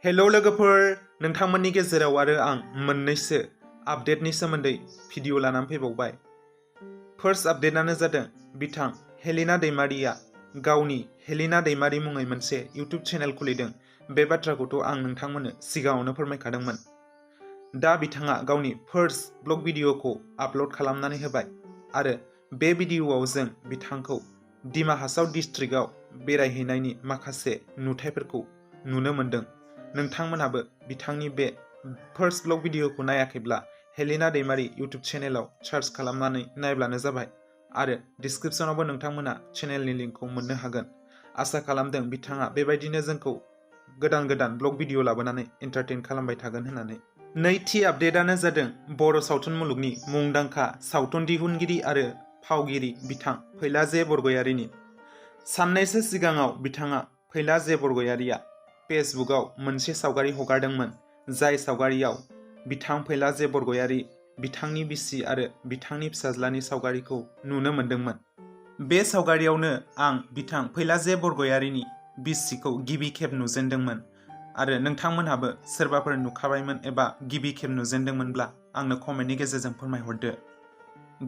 Hello लोगोफोर, नोंथांमोननि गेजेराव आरो आं मोननैसो आपडेटनि सोमोन्दै भिडिअ लानानै फैबावबाय। फार्स्ट आपडेटआनो जादों बिथां हेलिना दैमारिया गावनि हेलिना दैमारि मुङै मोनसे इउटिउब चेनेल खुलिदों। बे बाथ्राखौथ' आं नोंथांमोननो सिगाङावनो फोरमायखादोंमोन। दा बिथाङा गावनि फार्स्ट ब्लग भिडिअखौ आपल'ड खालामनानै होबाय आरो बे भिडिअआव जों बिथांखौ डिमा हासाव डिस्ट्रिक्टआव बेरायहैनायनि माखासे नुथायफोरखौ नुनो मोन्दों। नोंथांमोनाबो बिथांनि बे फार्स्ट ब्लग भिडिअखौ नायाखैब्ला हेलिना दैमारि इउटिउब चेनेलाव सार्च खालामनानै नायब्लानो जाबाय आरो डिसक्रिप्शनावबो नोंथांमोना चेनेलनि लिंकखौ मोननो हागोन। आसा खालामदों बिथाङा बेबायदिनो जोंखौ गोदान गोदान ब्लग भिडिअ लाबोनानै एन्टारटेन खालामबाय थागोन होननानै। नैथि आपडेटआनो जादों बर' सावथुन मुलुगनि मुंदांखा सावथुन दिहुनगिरि आरो फावगिरि बिथां फैलाजे बरग'यारिनि। साननैसो सिगाङाव बिथाङा फैलाजे बरग'यारिया फेसबुकआव मोनसे सावगारि हगारदोंमोन, जाय सावगारियाव बिथां फैलाजे बरग'यारि, बिथांनि बिसि आरो बिथांनि फिसाज्लानि सावगारिखौ नुनो मोन्दोंमोन। बे सावगारियावनो आं बिथां फैलाजे बरग'यारिनि बिसिखौ गिबि खेब नुजेनदोंमोन आरो नोंथांमोनहाबो सोरबाफोर नुखाबायमोन एबा गिबि खेब नुजेनदोंमोनब्ला आंनो कमेन्टनि गेजेरजों फोरमायहरदो।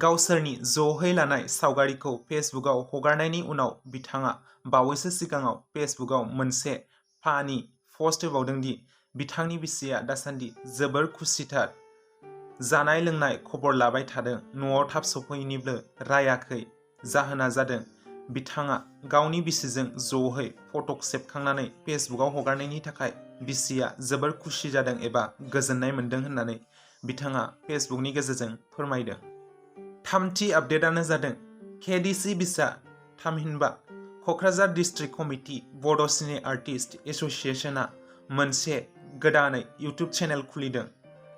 गावसोरनि ज'है लानाय सावगारिखौ फेसबुकआव हगारनायनि उनाव बिथाङा बावैसो सिगाङाव फेसबुकआव मोनसे फानि पस्ट होबावदों दि बिथांनि बिसिया दासान्दि जोबोर खुसिथार, जानाय लोंनाय खबर लाबाय थादों, न'आव थाब सफैनोबो रायाखै। जाहोना जादों बिथाङा गावनि बिसिजों ज'है फटक सेबखांनानै फेसबुकआव हगारनायनि थाखाय बिसिया जोबोर खुसि जादों एबा गोजोननाय मोन्दों होननानै बिथाङा फेसबुकनि गेजेरजों फोरमायदों। थामथि आपडेटआनो जादों केडिसि बिसा थामहिनबा क'क्राझार डिस्ट्रिक्ट कमिटि बड' सिने आर्टिस्ट एस'सिएशनआ मोनसे गोदानै इउटिउब चेनेल खुलिदों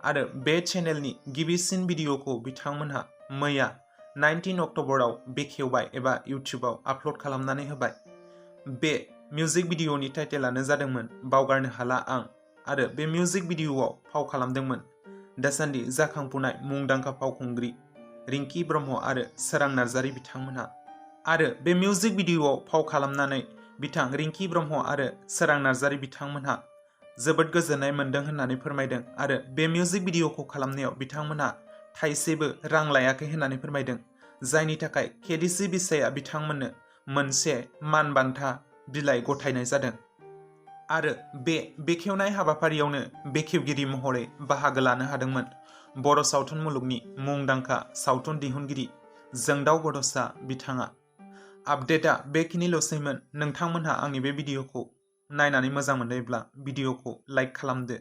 आरो बे चेनेलनि गिबिसिन भिडिअखौ बिथांमोनहा मैया 19 अक्ट'बराव बेखेवबाय एबा इउटिउबाव आपल'ड खालामनानै होबाय। बे मिउजिक भिडिअनि टाइटेलानो जादोंमोन बावगारनो हाला आं आरो बे मिउजिक भिडिअआव फाव खालामदोंमोन दासान्दि जाखांफुनाय मुंदांखा फावखुंग्रि रिंकी ब्रह्म आरो सोरां नार्जारि बिथांमोनहा। आरो बे मिउजिक भिडिअआव फाव खालामनानै बिथां रिंकी ब्रह्म आरो सोरां नार्जारि बिथांमोनहा जोबोद गोजोननाय मोन्दों होननानै फोरमायदों आरो बे मिउजिक भिडिअखौ खालामनायाव बिथांमोनहा थाइसेबो रां लायाखै होननानै फोरमायदों, जायनि थाखाय केडिसि बिसाया बिथांमोननो मोनसे मान बान्था बिलाइ गथायनाय जादों। आरो बे बेखेवनाय हाबाफारियावनो बेखेवगिरि महरै बाहागो लानो हादोंमोन बर' सावथुन मुलुगनि मुंदांखा सावथुन दिहुनगिरि जोंदाव बड'सा बिथाङा। आपडेटआ बेखिनिल'सैमोन। नोंथांमोनहा आंनि बे भिडिअखौ नायनानै मोजां मोनदोंब्ला भिडिअखौ लाइक खालामदो।